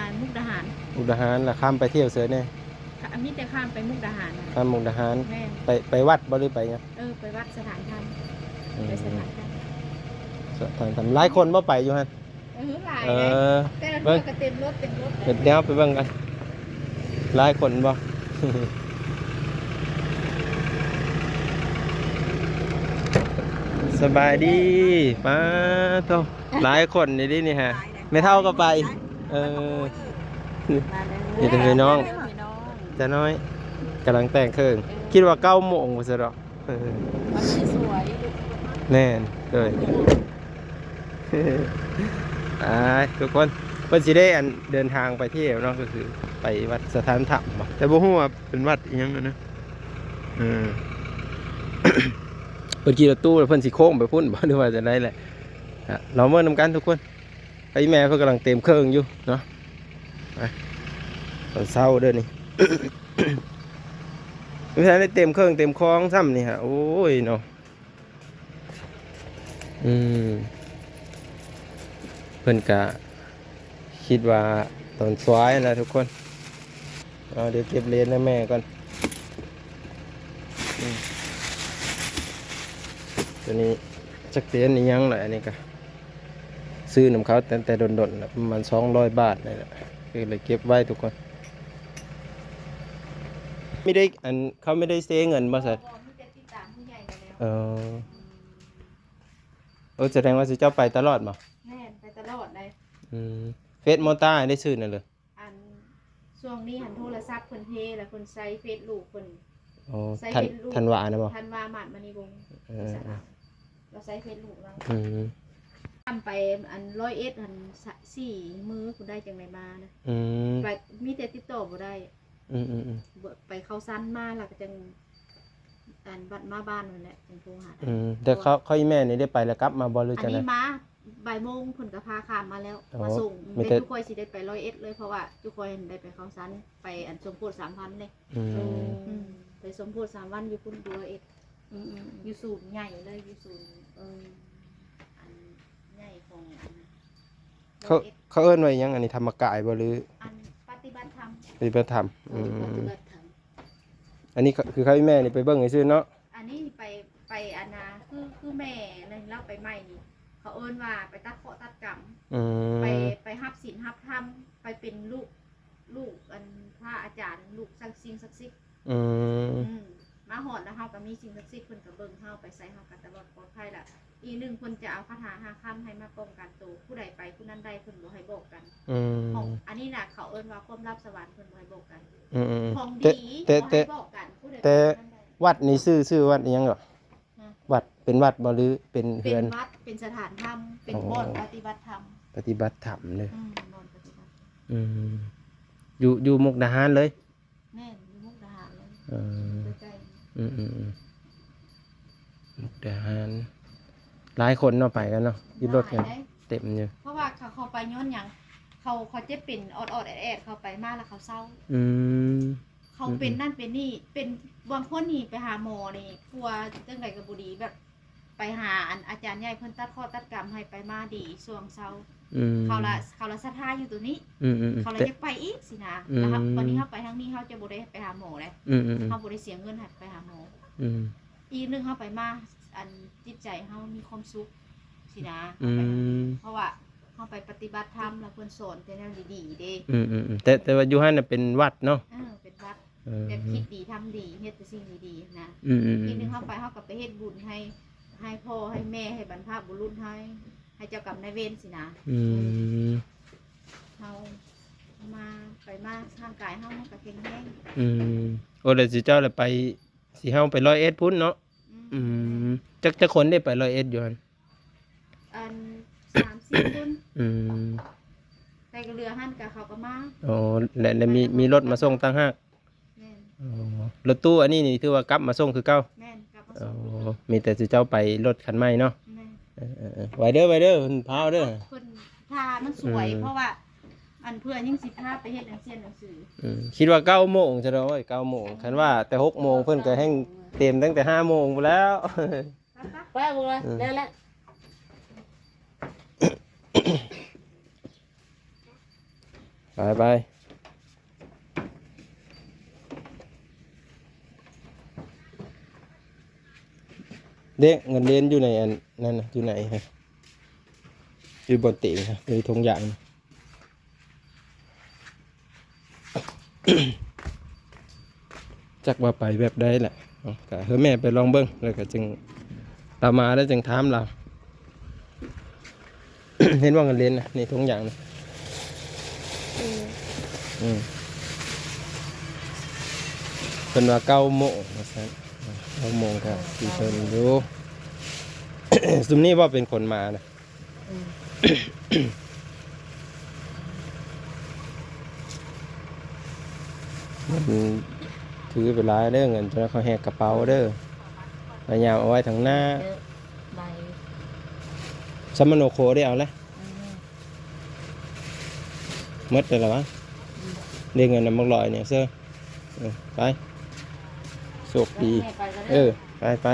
ອັນມຸກດາຫານ ມຸກດາຫານ ແລ້ວຂ້າມໄປທ່ຽວໃສແດ່? ກະມີແຕ່ຂ້າມໄປມຸກດາຫານ. ຂ້າມມຸກດາຫານ. ແມ່ນ. ໄປ ໄປວັດບໍ່ ຫຼືໄປຫຍັງ? ເອີ ໄປວັດສະຖານທຳ. ອືມ ໄປສະຖານທຳ. ສະຖານທຳ. ຫຼາຍຄົນບໍ່ໄປຢູ່ຫັ້ນ? ເອີ ຫຼາຍ. ເອີ ເດ້ ແຕ່ລະເທື່ອກະເຕັມລົດ ເຕັມລົດ. ເອີ ດຽວໄປເບິ່ງກັນ ຫຼາຍຄົນບໍ່? ສະບາຍດີ. ປ້າໂທ້ ຫຼາຍຄົນນີ້ເດ້ນີ້ຫາ. ແມ່ເຖົ້າກໍໄປ. ເອີ ນີ້ເປັນພີ່ນ້ອງ ຈານ້ອຍກຳລັງແຕ່ງເຄື່ອງ. ເອີ ຄິດວ່າເກົ້າໂມງພຸ້ນຊະດອກ. ເອີ ມັນຊິສວຍ. ແມ່ນ ໂດຍ ໄປທຸກຄົນ ເພິ່ນຊິໄດ້ອັນເດີນທາງໄປທ່ຽວເນາະ ກໍຄືໄປວັດສະຖານທຳບໍ ແຕ່ບໍ່ຮູ້ວ່າເປັນວັດອີ່ຫຍັງນະ. ເອີ ເພິ່ນຂີ່ລົດຕູ້ແລ້ວເພິ່ນຊິໂຄ້ງໄປພຸ້ນບໍ ຫຼືວ່າຈັ່ງໃດແຫຼະ. ລອງເບິ່ງນຳກັນທຸກຄົນ. ໄອ້ແມ່ເພິ່ນກຳລັງເຕັມເຄື່ອງຢູ່ເນາະ. ໄປ ຕອນເຊົ້າເດີນີ້ ບໍ່ທັນໄດ້ເຕັມເຄື່ອງເຕັມຂອງຊ້ຳນີ້ຫາ. ໂອ້ຍເນາະ. ອືມ ເພິ່ນກະຄິດວ່າຕອນສວຍນະທຸກຄົນ. ເອົາ ດຽວເກັບເລນໃຫ້ແມ່ກ່ອນ. ອືມ ໂຕນີ້ຈັກເລນອີ່ຫຍັງລະ ອັນນີ້ກະ ຊື້ນຳເຂົາຕັ້ງແຕ່ດົນໆລະ ປະມານສອງຮ້ອຍບາດນີ້ແຫຼະ ກໍເລີຍເກັບໄວ້ທຸກຄົນ. ມີໄດ້ ອັນ ເຂົາມີໄດ້ເຊເງິນບໍ່ຊັ້ນ? ບໍ່ ມີແຕ່ຕິດຕາມຜູ້ໃຫຍ່ແລ້ວ. ເອີ ອືມ ໂອ້ ສະແດງວ່າເຈົ້າໄປຕະຫຼອດບໍ? ແມ່ນ ໄປຕະຫຼອດເລີຍ. ອືມ ເຟສມອຕ້າໄດ້ຊື້ນັ້ນເລີຍ. ອັນ ຊ່ວງນີ້ຫັ້ນໂທລະສັບເພິ່ນເພ ແລ້ວເພິ່ນໃຊ້ເຟສລູກເພິ່ນ. ອໍ ໃຊ້ເຟສລູກ ທັນວານະບໍ? ທັນວາ ມາດມະນີວົງ. ເອີ ລາວໃຊ້ເຟສລູກລາວ. ອືມ ຂ້າມໄປອັນຮ້ອຍເອັດຫັ້ນ ສະ ສີ່ມື້ພຸ້ນໄດ້ຈັ່ງໄດ້ມານະ. ອືມ ໄປ ມີແຕ່ຕິດຕໍ່ບໍ່ໄດ້. ອືມໆໆ ໄປເຂົ້າຊັ້ນມາ ແລ້ວກໍຈັ່ງ ອັນ ບັດມາບ້ານຫັ້ນແຫຼະ ຈັ່ງໂທຫາໄດ້. ອືມ ແຕ່ເຂົາ ເຂົາອີ່ແມ່ນີ້ໄດ້ໄປແລ້ວກັບມາບໍ່ ຫຼືຈັ່ງໃດ? ອັນນີ້ມາ ບ່າຍໂມງເພິ່ນກໍພາຂ້າມມາແລ້ວ. ອໍ ມາສົ່ງ. ມີແຕ່ ແມ່ນ ທຸກຂ້ອຍຊິໄດ້ໄປຮ້ອຍເອັດເລີຍ ເພາະວ່າທຸກຂ້ອຍຫັ້ນໄດ້ໄປເຂົ້າຊັ້ນ ໄປອັນສົມໂພດສາມພັນເດ້. ອືມ ອືມ ໄປສົມໂພດສາມວັນຢູ່ພຸ້ນ ຢູ່ຮ້ອຍເອັດ. ອືມໆ ຢູ່ສູນໃຫຍ່ເລີຍ ຢູ່ສູນ ເອີ ອັນໃຫຍ່ຂອງອັນ ເຂົາ ເຂົາເອີ້ນວ່າອີ່ຫຍັງ ອັນນີ້ ທຳມະກາຍບໍ່ ຫຼື ອັນປະຕິບັດທຳ? ປະຕິບັດທຳ. ເອີ ອືມ ປະຕິບັດທຳ. ອັນນີ້ຄືເຂົາ ແມ່ນີ້ໄປເບິ່ງຊື່ໆເນາະ. ອັນນີ້ໄປ ໄປອັນນາ ຄື ຄືແມ່ນັ້ນລາວໄປໃໝ່ນີ້ ເຂົາເອີ້ນວ່າໄປຕັດເຄາະຕັດກຳ. ອືມ ໄປ ໄປຮັບສິນຮັບທຳ ໄປເປັນລູກ ລູກອັນພະອາຈານ ລູກສັກ ສິ່ງສັກສິດ. ອືມ ອືມ ມາຮອດແລ້ວເຮົາກໍມີສິ່ງສັກສິດ ເພິ່ນກໍເບິ່ງເຮົາ ໄປໃສເຮົາກໍຕະຫຼອດປອດໄພລະ. ອີກໜຶ່ງ ເພິ່ນຈະເອົາຄາຖາຫ້າຄຳໃຫ້ມາປ້ອງກັນໂຕ ຜູ້ໃດໄປຜູ້ນັ້ນໄດ້ ເພິ່ນບໍ່ໃຫ້ບອກກັນ. ອືມ ຂອງອັນນີ້ນະ ເຂົາເອີ້ນວ່າຄວາມລັບສະຫວັນ ເພິ່ນບໍ່ໃຫ້ບອກກັນ. ອືມໆໆ ຂອງດີ ແຕ່ ແຕ່ ບໍ່ໃຫ້ບອກກັນ ຜູ້ໃດ ແຕ່ ໄປຜູ້ນັ້ນໄດ້. ວັດນີ້ຊື່ ຊື່ວັດອີ່ຫຍັງເກາະ? ຮະ? ວັດ ເປັນວັດບໍ່ ຫຼືເປັນເຮືອນ? ເປັນວັດ ເປັນສະຖານທຳ ເປັນ ອໍ ບ່ອນປະຕິບັດທຳ. ປະຕິບັດທຳເດີ. ອືມ ບ່ອນປະຕິບັດ. ອືມ ຢູ່ ຢູ່ມຸກດາຫານເລີຍ? ແມ່ນ ຢູ່ມຸກດາຫານເລີຍ. ເອີ ຢູ່ໃກ້ໆ. ອືມໆໆ ມຸກດາຫານ ຫຼາຍຄົນເນາະ ໄປກັນເນາະ ຢູ່ລົດກັນ ຫຼາຍເດ້ ເຕັມຢູ່. ເພາະວ່າເຂົາ ເຂົາໄປຍ້ອນຫຍັງ? ເຂົາ ເຂົາເຈັບເປັນອອດໆແອດໆ ເຂົາໄປມາແລ້ວເຂົາເຊົາ. ອືມ ເຂົາເປັນ ອືມໆ ນັ້ນເປັນນີ້ ເປັນ ບາງຄົນນີ້ໄປຫາໝໍນີ້ ກວ່າຈັ່ງໃດກໍບໍ່ດີ ແບບ ໄປຫາອັນອາຈານໃຫຍ່ເພິ່ນຕັດເຄາະຕັດກຳໃຫ້ໄປມາດີ ຊ່ວງເຊົາ. ອືມ ເຂົາລະ ເຂົາລະສັດທາຢູ່ໂຕນີ້. ອືມໆໆ ເຂົາລະ ແຕ່ ຢາກໄປອີກຊີ້ນະ. ອືມ ແລ້ວເຮົາ ບັດນີ້ເຮົາໄປທາງນີ້ ເຮົາຈະບໍ່ໄດ້ໄປຫາໝໍແລ້ວ. ອືມໆໆ ເຮົາບໍ່ໄດ້ເສຍເງິນໃຫ້ໄປຫາໝໍ. ອືມ ອີກໜຶ່ງ ເຮົາໄປມາ ອັນ ຈິດໃຈເຮົາມີຄວາມສຸກຊີ້ນະ. ອືມ ເຮົາໄປທາງນີ້ ເພາະວ່າເຮົາໄປປະຕິບັດທຳ ແລ້ວເພິ່ນສອນແຕ່ແນວດີໆເດ້. ອືມໆໆ ແຕ່ ແຕ່ວ່າຢູ່ຫັ້ນນະເປັນວັດເນາະ. ເອີ ເປັນວັດ. ເອີ ແບບຄິດດີທຳດີ ເຮັດແຕ່ສິ່ງດີໆນະ. ອືມໆໆ ອີກໜຶ່ງ ເຮົາໄປ ເຮົາກໍໄປເຮັດບຸນໃຫ້ ໃຫ້ພໍ່ໃຫ້ແມ່ ໃຫ້ບັນພະບຸລຸດ ໃຫ້ ໃຫ້ເຈົ້າກຳນາຍເວນຊີ້ນະ. ອືມ ເຮົາມາ ໄປມາ ຮ່າງກາຍເຮົາມັນກໍແຂງແຮງ. ອືມ ໂອ້ ແລ້ວຊິເຈົ້າລະໄປ ຊິເຮົາໄປຮ້ອຍເອັດພຸ້ນເນາະ. ອືມ ອືມ ຈັກ ຈັກຄົນໄດ້ໄປຮ້ອຍເອັດຢູ່ຫັ້ນ? ອັນ ສາມສີ່ຄົນ. ອືມ ແຕ່ກໍເຫຼືອຫັ້ນກໍເຂົາກໍມາ. ອໍ ແລະ ແລະມີ ມີລົດມາສົ່ງຕ່າງຫາກ. ແມ່ນ. ອໍ ລົດຕູ້ອັນນີ້ນີ້ຖືວ່າກັບມາສົ່ງຄືເກົ່າ? ແມ່ນ ກັບມາສົ່ງ. ອໍ ມີແຕ່ຊິເຈົ້າໄປລົດຄັນໃໝ່ເນາະ. ແມ່ນ. ເອີໆໆ ໄວເດີ ໄວເດີ ເພິ່ນພາວເດີ ເພິ່ນຖ້າມັນສວຍ. ອືມ ເພາະວ່າອັນເພື່ອຍັງຊິພາໄປເຮັດໜັງສືໜັງສື. ອືມ ຄິດວ່າເກົ້າໂມງຊະດອກ. ໂອ້ຍ ເກົ້າໂມງ ຄັນວ່າແຕ່ຫົກໂມງເພິ່ນກໍແຮ່ງເຕັມຕັ້ງແຕ່ຫ້າໂມງພຸ້ນແລ້ວ. ໄປ ໄປ ໄປ ອືມ ແລ້ວ ແລ້ວ. ອືມ ແລ້ວ ແລ້ວ. ໄປໆ ເດ້ ເງິນເລນຢູ່ໃນອັນນັ້ນນະ ຢູ່ໃນ ຢູ່ບ່ອນເຕງນະ ຢູ່ຖົງຢາງນະ. ຈັກວ່າໄປແບບໃດແຫຼະ ເນາະ ກະໃຫ້ແມ່ໄປລອງເບິ່ງ ແລ້ວກະຈຶ່ງ ລາວມາແລ້ວຈຶ່ງຖາມລາວ. ເຫັນບໍ່ເງິນເລນນະ ໃນຖົງຢາງນະ. ອືມ ອືມ ເພິ່ນວ່າເກົ້າໂມງວ່າຊັ້ນ ເກົ້າໂມງກະຊິເພິ່ນຢູ່. ຊຸມນີ້ບໍ່ເປັນຄົນມານະ. ອືມ ເງິນຖືໄປຫຼາຍເດີ ເງິນຈະເຂົາແຫກກະເປົາເດີ ພະຍາຍາມເອົາໄວ້ທາງໜ້າ. ເອີ ໃບ ສຳມະໂນໂຄໄດ້ເອົາແລ້ວ. ອືມ ໝົດແລ້ວຫວາ? ອືມ ໄດ້ເງິນນຳບັກຫຼອຍນີ້ເຊີ. ເອີ ໄປ ໂຊກດີ. ເອີ ໄປ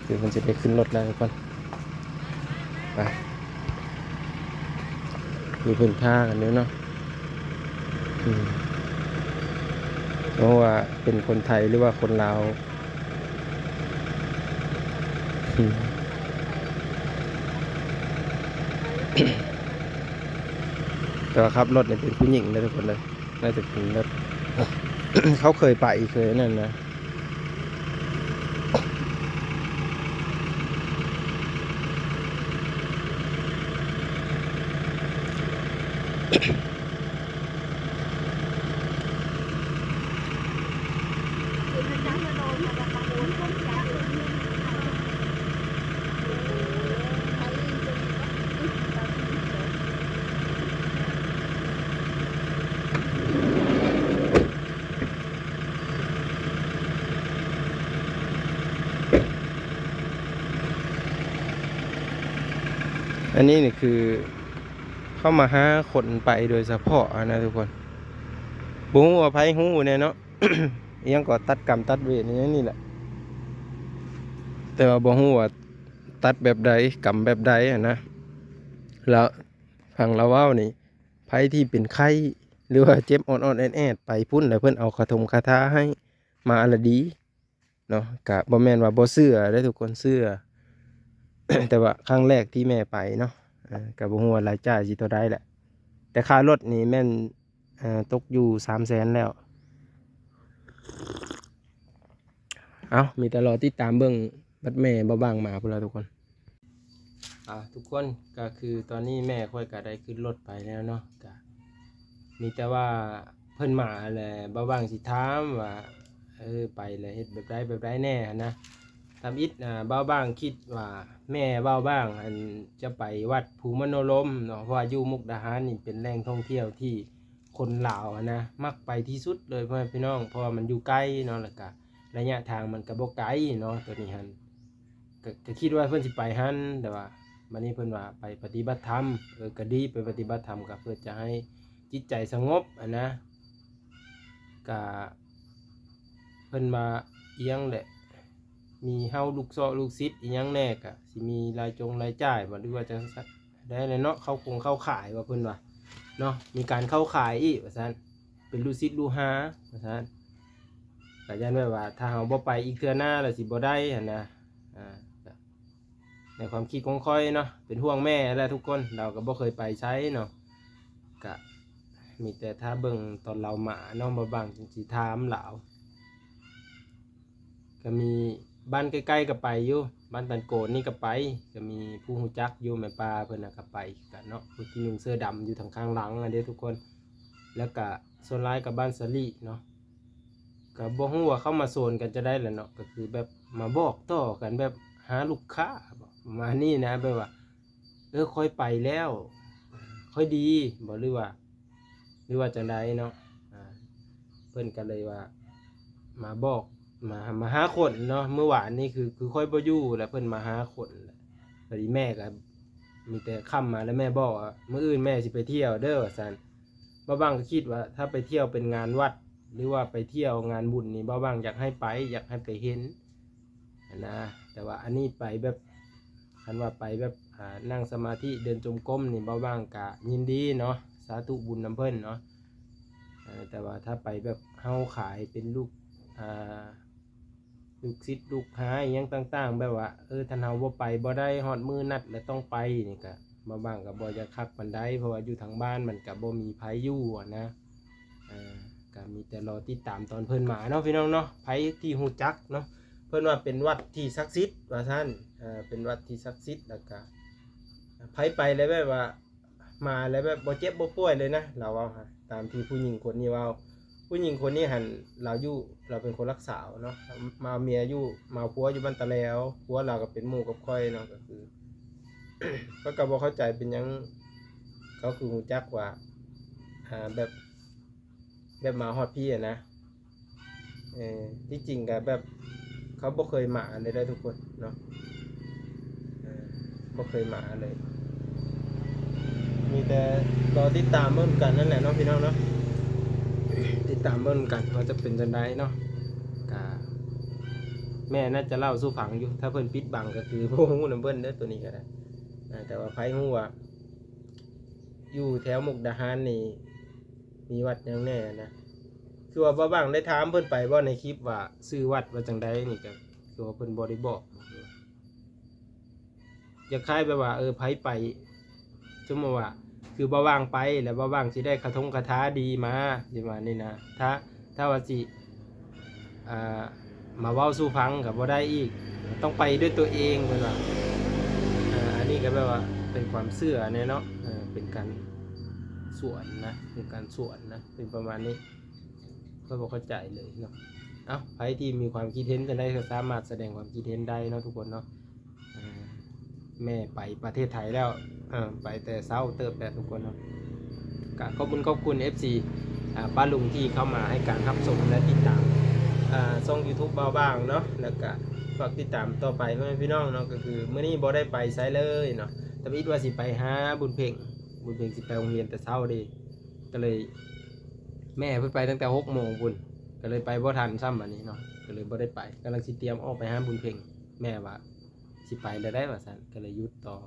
ໆ ຄືເພິ່ນຊິໄດ້ຂຶ້ນລົດແລ້ວທຸກຄົນ. ໄປ ຄືເພິ່ນທ່າກັນຢູ່ເນາະ. ອືມ ບໍ່ຮູ້ວ່າເປັນຄົນໄທ ຫຼືວ່າຄົນລາວ. ອືມ ແຕ່ວ່າຂັບລົດນີ້ເປັນຜູ້ຍິງເດີທຸກຄົນເດີ. ໜ້າຈະເປັນແບບ ເຂົາເຄີຍໄປ ເຄີຍນັ້ນນະ. ອັນນີ້ນີ້ຄືເຂົາມາຫາຄົນໄປໂດຍສະເພາະຫັ້ນນະທຸກຄົນ. ບໍ່ຮູ້ວ່າໃຜຮູ້ແດ່ເນາະ ອີ່ຫຍັງກໍຕັດກຳຕັດເວນອີ່ຫຍັງນີ້ແຫຼະ ແຕ່ວ່າບໍ່ຮູ້ວ່າຕັດແບບໃດ ກຳແບບໃດຫັ້ນນະ. ແລ້ວ ຟັງລາວເວົ້ານີ້ ໃຜທີ່ເປັນໄຂ້ ຫຼືວ່າເຈັບອອດໆແອດໆ ໄປພຸ້ນ ແລ້ວເພິ່ນເອົາຄາຖົງຄາທາໃຫ້ ມາລະດີເນາະ. ກະບໍ່ແມ່ນວ່າບໍ່ເຊື່ອເດ້ທຸກຄົນ ເຊື່ອ ແຕ່ວ່າຄັ້ງແລກທີ່ແມ່ໄປເນາະ ເອີ ກະບໍ່ຮູ້ວ່າລາຍຈ່າຍຊິເທົ່າໃດແຫຼະ ແຕ່ຄ່າລົດນີ້ແມ່ນ ເອີ ຕົກຢູ່ສາມແສນແລ້ວ. ເອົ້າ ມີແຕ່ລໍຕິດຕາມເບິ່ງບັດແມ່ບ່າວບາງມາພຸ້ນລະທຸກຄົນ. ອ່າ ທຸກຄົນ ກໍຄືຕອນນີ້ແມ່ຂ້ອຍກໍໄດ້ຂຶ້ນລົດໄປແລ້ວເນາະ ກໍມີແຕ່ວ່າເພິ່ນມາແຫຼະ ບ່າວບາງຊິຖາມວ່າ ເອີ ໄປແລ້ວເຮັດແບບໃດແບບໃດແດ່ຫັ້ນນະ. ທຳອິດ ອ່າ ບ່າວບາງຄິດວ່າແມ່ບ່າວບາງ ອັນ ຈະໄປວັດພູມະໂນລົມເນາະ ເພາະວ່າຢູ່ມຸກດາຫານນີ້ເປັນແຫຼ່ງທ່ອງທ່ຽວທີ່ ຄົນລາວຫັ້ນນະ ມັກໄປທີ່ສຸດເລີຍພໍ່ແມ່ພີ່ນ້ອງ ເພາະວ່າມັນຢູ່ໄກເນາະ ແລ້ວກະໄລຍະທາງມັນກະບໍ່ໄກເນາະ ໂຕນີ້ຫັ້ນ ກະ ກະຄິດວ່າເພິ່ນຊິໄປຫັ້ນ ແຕ່ວ່າບັດນີ້ເພິ່ນວ່າໄປປະຕິບັດທຳ ເອີ ກະດີ ໄປປະຕິບັດທຳ ກະເພື່ອຈະໃຫ້ຈິດໃຈສະຫງົບຫັ້ນນະ ກະເພິ່ນວ່າອີ່ຫຍັງແຫຼະ ມີເຮົາລູກເຊາະລູກສິດອີ່ຫຍັງແດ່ ກະຊິມີລາຍຈົງລາຍຈ່າຍບໍ່ ຫຼືວ່າຈັ່ງຊັ້ນ ໄດ້ແຫຼະເນາະ ເຂົ້າຄົງເຂົ້າຂາຍວ່າເພິ່ນວ່າເນາະ ມີການເຂົ້າຂາຍອີກວ່າຊັ້ນ ເປັນລູກສິດລູກຫາວ່າຊັ້ນ ກະຢ້ານແບບວ່າຖ້າເຮົາບໍ່ໄປອີກເທື່ອໜ້າແລ້ວຊິບໍ່ໄດ້ຫັ້ນນະ ອ່າ ໃນຄວາມຄິດຂອງຂ້ອຍເນາະ ເປັນຫ່ວງແມ່ແຫຼະທຸກຄົນ ລາວກໍບໍ່ເຄີຍໄປໃສເນາະ ກະມີແຕ່ຖ້າເບິ່ງຕອນລາວມາເນາະ ບ່າວບາງຈຶ່ງຊິຖາມລາວ. ກະມີ ບ້ານໃກ້ໆກໍໄປຢູ່ ບ້ານຕັນໂກນນີ້ກໍໄປ ກະມີຜູ້ຮູ້ຈັກຢູ່ ແມ່ປ້າເພິ່ນນະກໍໄປຄືກັນເນາະ ຜູ້ທີ່ນຸ່ງເສື້ອດຳຢູ່ທາງຂ້າງຫຼັງຫັ້ນເດ້ທຸກຄົນ ແລ້ວກະສ່ວນຫຼາຍກໍບ້ານສາລີເນາະ ກໍບໍ່ຮູ້ວ່າເຂົາມາໂຊນກັນຈັ່ງໃດແຫຼະເນາະ ກໍຄືແບບມາບອກຕໍ່ກັນແບບຫາລູກຄ້າບໍ ປະມານນີ້ນະ ແບບວ່າ ເອີ ຂ້ອຍໄປແລ້ວ ຂ້ອຍດີບໍ ຫຼືວ່າ ຫຼືວ່າຈັ່ງໃດເນາະ ອ່າ ເພິ່ນກໍເລີຍວ່າມາບອກ ມາ ມາຫາຄົນເນາະ ມື້ວານນີ້ຄື ຄືຂ້ອຍບໍ່ຢູ່ ແລ້ວເພິ່ນມາຫາຄົນ ພໍດີແມ່ກໍມີແຕ່ຄ່ຳມາ ແລ້ວແມ່ບອກວ່າ ມື້ອື່ນແມ່ຊິໄປທ່ຽວເດີ ວ່າຊັ້ນ ບ່າວບາງກໍຄິດວ່າຖ້າໄປທ່ຽວເປັນງານວັດ ຫຼືວ່າໄປທ່ຽວງານບຸນນີ້ ບ່າວບາງຢາກໃຫ້ໄປ ຢາກໃຫ້ໄປເຫັນ ຫັ້ນນະ ແຕ່ວ່າອັນນີ້ໄປແບບ ຄັນວ່າໄປແບບ ອ ອ່າ ນັ່ງສະມາທິ ເດີນຈົງກົມນີ້ ບ່າວບ່າງກະຍິນດີເນາະ ສາທຸບຸນນຳເພິ່ນເນາະ. ເອີ ແຕ່ວ່າຖ້າໄປແບບເຮົາຂາຍເປັນລູກ ອ່າ ລູກສິດລູກຫາອີ່ຫຍັງຕ່າງໆ ແບບວ່າ ເອີ ທ່ານເຮົາບໍ່ໄປບໍ່ໄດ້ ຮອດມື້ນັດແລ້ວຕ້ອງໄປນີ້ກະ ບ່າວບ່າງກະບໍ່ຢາກຄັກປານໃດ ເພາະວ່າຢູ່ທາງບ້ານມັນກະບໍ່ມີໃຜຢູ່ຫັ້ນນະ. ເອີ ກະມີແຕ່ລໍຕິດຕາມຕອນເພິ່ນມາເນາະ ພີ່ນ້ອງເນາະ. ໃຜທີ່ຮູ້ຈັກເນາະ ເພິ່ນວ່າເປັນວັດທີ່ສັກສິດວ່າຊັ້ນ ເອີ ເປັນວັດທີ່ສັກສິດ ແລ້ວກະໃຜໄປແລ້ວແບບວ່າ ມາແລ້ວແບບບໍ່ເຈັບບໍ່ປ່ວຍເລີຍນະ ລາວເວົ້າຫັ້ນ ຕາມທີ່ຜູ້ຍິງຄົນນີ້ເວົ້າ. ຜູ້ຍິງຄົນນີ້ຫັ້ນ ລາວຢູ່ ລາວເປັນຄົນລັກສາວເນາະ ມາເອົາເມຍຢູ່ ມາເອົາຜົວຢູ່ບ້ານຕາແລວ ຜົວລາວກໍເປັນໝູ່ກັບຂ້ອຍເນາະ. ກໍຄື ຂ້ອຍກໍບໍ່ເຂົ້າໃຈເປັນຫຍັງເຂົາຄືຮູ້ຈັກວ່າ ອ່າ ແບບ ແບບມາຮອດພີ້ຫັ້ນນະ. ເອີ ທີ່ຈິງກໍແບບເຂົາບໍ່ເຄີຍມາເລີຍເດີທຸກຄົນເນາະ ເອີ ບໍ່ເຄີຍມາເລີຍ. ມີແຕ່ລໍຕິດຕາມເບິ່ງກັນນັ້ນແຫຼະເນາະ ພີ່ນ້ອງເນາະ ຕິດຕາມເບິ່ງກັນວ່າຈະເປັນຈັ່ງໃດເນາະ. ກະແມ່ໜ້າຈະເລົ່າສູ່ຟັງຢູ່ ຖ້າເພິ່ນປິດບັງກໍຄືບໍ່ຮູ້ນຳເພິ່ນເດີ ໂຕນີ້ກໍໄດ້. ອ່າ ແຕ່ວ່າໃຜຮູ້ວ່າຢູ່ແຖວມຸກດາຫານນີ້ ມີວັດຫຍັງແດ່ນະ ຄືວ່າບ່າວບ່າງໄດ້ຖາມເພິ່ນໄປບໍ່ໃນຄລິບວ່າຊື່ວັດວ່າຈັ່ງໃດນີ້ ກໍຄືວ່າເພິ່ນບໍ່ໄດ້ບອກ. ຢາກຄ້າຍແບບວ່າ ເອີ ໃຜໄປ ສົມມຸດວ່າ ຄືບ່າວບ່າງໄປແລ້ວ ບ່າວບ່າງຊິໄດ້ຄາຖົງຄາຖາດີມາ ຊິວ່ານີ້ນະ. ຖ້າ ຖ້າວ່າຊິ ອ່າ ມາເວົ້າສູ່ຟັງກໍບໍ່ໄດ້ອີກ ຕ້ອງໄປດ້ວຍຕົວເອງ ເພິ່ນວ່າ. ເອີ ອັນນີ້ກໍແບບວ່າເປັນຄວາມເຊື່ອແດ່ເນາະ ເອີ ເປັນການສວນນະ ເປັນການສວນນະ ເປັນປະມານນີ້ ຂ້ອຍບໍ່ເຂົ້າໃຈເລີຍເນາະ. ເອົ້າ ໃຜທີ່ມີຄວາມຄິດເຫັນຈັ່ງໃດກໍສາມາດສະແດງຄວາມຄິດເຫັນໄດ້ເນາະທຸກຄົນເນາະ. ເອີ ແມ່ໄປປະເທດໄທແລ້ວ ເອີ ໄປແຕ່ເຊົ້າເຕີບແລ້ວທຸກຄົນເນາະ. ກະຂອບຄຸນ ຂອບຄຸນ ເອັຟຊີ ອ່າ ປ້າລຸງທີ່ເຂົ້າມາໃຫ້ການຮັບຊົມ ແລະ ຕິດຕາມ ອ່າ ຊ່ອງຢູທູບບ່າວບ່າງເນາະ ແລ້ວກະຝາກຕິດຕາມຕໍ່ໄປ ພໍ່ແມ່ພີ່ນ້ອງເນາະ. ກໍຄືມື້ນີ້ບໍ່ໄດ້ໄປໃສເລີຍເນາະ ທຳອິດວ່າຊິໄປຫາບຸນເພັງ ບຸນເພັງຊິໄປໂຮງຮຽນແຕ່ເຊົ້າເດ້ ກໍເລີຍ ແມ່ເພິ່ນໄປຕັ້ງແຕ່ຫົກໂມງພຸ້ນ ກໍເລີຍໄປບໍ່ທັນຊ້ຳບາດນີ້ເນາະ ກໍເລີຍບໍ່ໄດ້ໄປ. ກຳລັງຊິຕຽມອອກໄປຫາບຸນເພັງ ແມ່ວ່າ ຊິໄປແລ້ວໄດ໋ວ່າຊັ້ນ ກໍເລີຍຢຸດຕໍ່.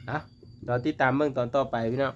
ເອົ້າ ລໍຕິດຕາມເບິ່ງຕອນຕໍ່ໄປພີ່ນ້ອງ.